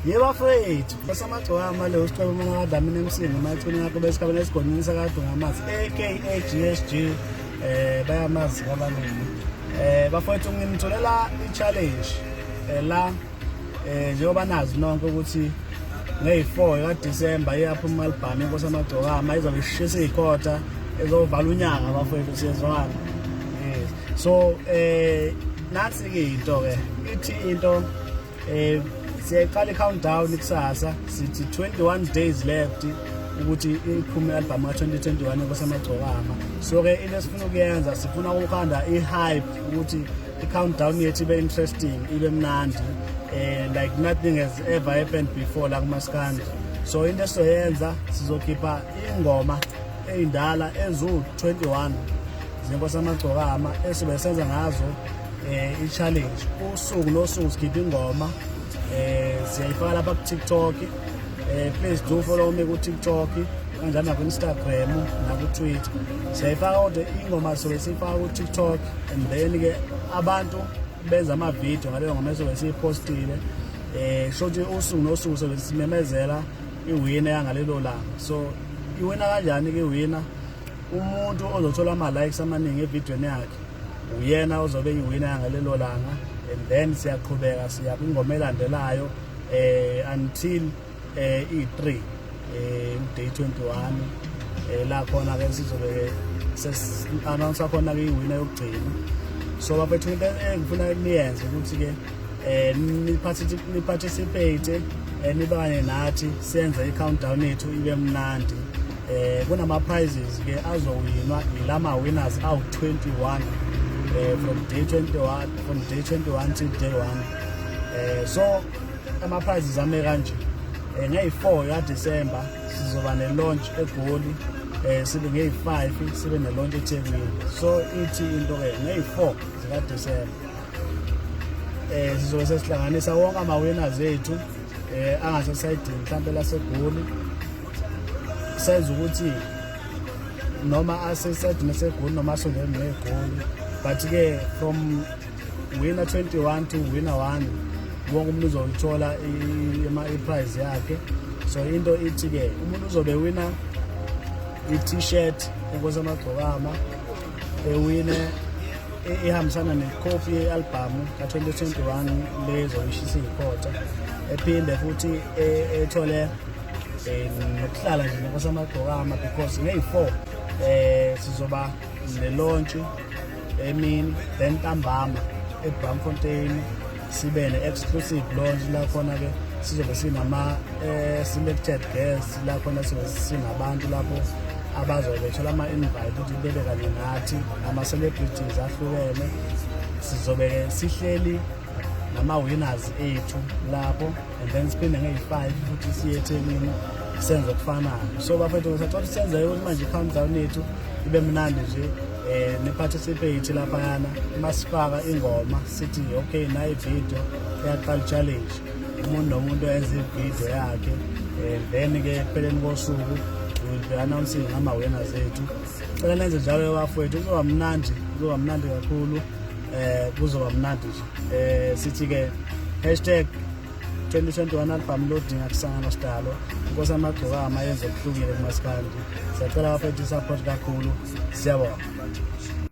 Yebo bafethu, basamagcokama lo sicela uma ngadlamini emsinga emachini ngakho besikhabela esigonini sakade ngamanzi aka GSG, bayamazi abaningi. Bafethu, nginitholela i-challenge la njengoba nazi nonke ukuthi ngeyi-4 kaDisemba iyaphuma album Inkosi Amagcokama, izobe ishisa izikhotha, ezovala unyaka bafethu, siyezwana. Yes. So nansi ke into ke ithi into siyayiqala i-countdown kusasa, sithi 21 days left ukuthi iphume i-album ka-2021 Inkosi Amagcokama. So ke into esifuna ukuyenza, sifuna ukukhanda i-hype ukuthi i-countdown yethu ibe interesting, ibe mnandi, like nothing has ever happened before la kumaskandi. So into esizoyenza, sizokhipha ingoma ey'ndala eziwu-21 zeNkosi Amagcokama esizobe senza ngazo i-challenge. Usuku nosuku sikhipha ingoma, siyayifaka lapha ku-TikTok. Please do follow me ku-TikTok kanjalo naku-Instagram naku-Twitter. Siyayifaka kodwa ingoma, sobe siyifaka ku-TikTok and then-ke abantu benza amavidiyo ngaleyo ngoma esobe siyipostile. Shothi usuku nosuku sobe simemezela iwina yangalelo langa. So iwina kanjani-ke iwina? Umuntu ozothola ama-likes amaningi evidiyweni yakhe uyena ozobe iwina yangalelo langa and then siyaqhubeka siya kwingoma elandelayo until i-3, day 21, la khona ke sizobe sesi-announce khona ke iwina yokugcina. So bafethu, into engifuna niyenze ukuthi ke ni-participate, nibe kanye nathi, senze i-countdown yethu ibe mnandi. Kunama prizes ke azowinwa ilama winners awu 21 from day 21, from day 21 till day 1. So ama prizes ame kanje: ngeyi-4 kaDisemba sizoba ne-launch eGoli, sibe ngeyi-5 sibe ne-launch eThekwini. So ithi into ke, ngeyi-4 zikaDisemba sizobe sesihlanganisa wonke ama-winners ethu angasesayidini mhlampe laseGoli, senza ukuthi noma asesayidini eseGoli noma asondele neGoli, but-ke from winner 21 to winner 1, wonke umuntu uzoyithola i-prize yakhe. So into ithi-ke, umuntu uzobe wina i-T-shirt Enkosi Amagcokama, ewine ihambisana nekhophi ye-albhamu ka-2021 lezoyishisa iyikhotha, ephinde futhi ethole nokuhlala nje neNkosi Amagcokama, because ngeyi-4 sizoba ne-launch emini, then ntambama eBramfontein sibe ne-exclusive launch la khona-ke sizobe sinama selected guests, la khona sizobe sinabantu lapho abazobe bethola ama-invite ukuthi bebe kanye nathi, ama-celebrities ahlukene. Sizobe sihleli nama-winners ethu lapho and then siphinde ngeyi-5 futhi siye eThekwini senze okufanayo. So bafethu, ngisacela ukuthi senze ukuthi manje i-countdown yethu ibe mnandi nje, ni-participate laphayana. Masifaka ingoma sithi okay, nayi video, iyaqala i-challenge, umuntu nomuntu enze ividiyo yakhe, then ke ekupheleni kosuku we will be announcing ama-winners ethu. Cela nenze njalo bafowethu, kuzoba mnandi, kuzoba mnandi kakhulu, kuzoba mnandi nje. Sithi ke #2021 album loading, akusangana sidalo, Inkosi Amagcokama yenze okuhlukile kumaskandi. Siyacela bafethu, support kakhulu, siyabonga.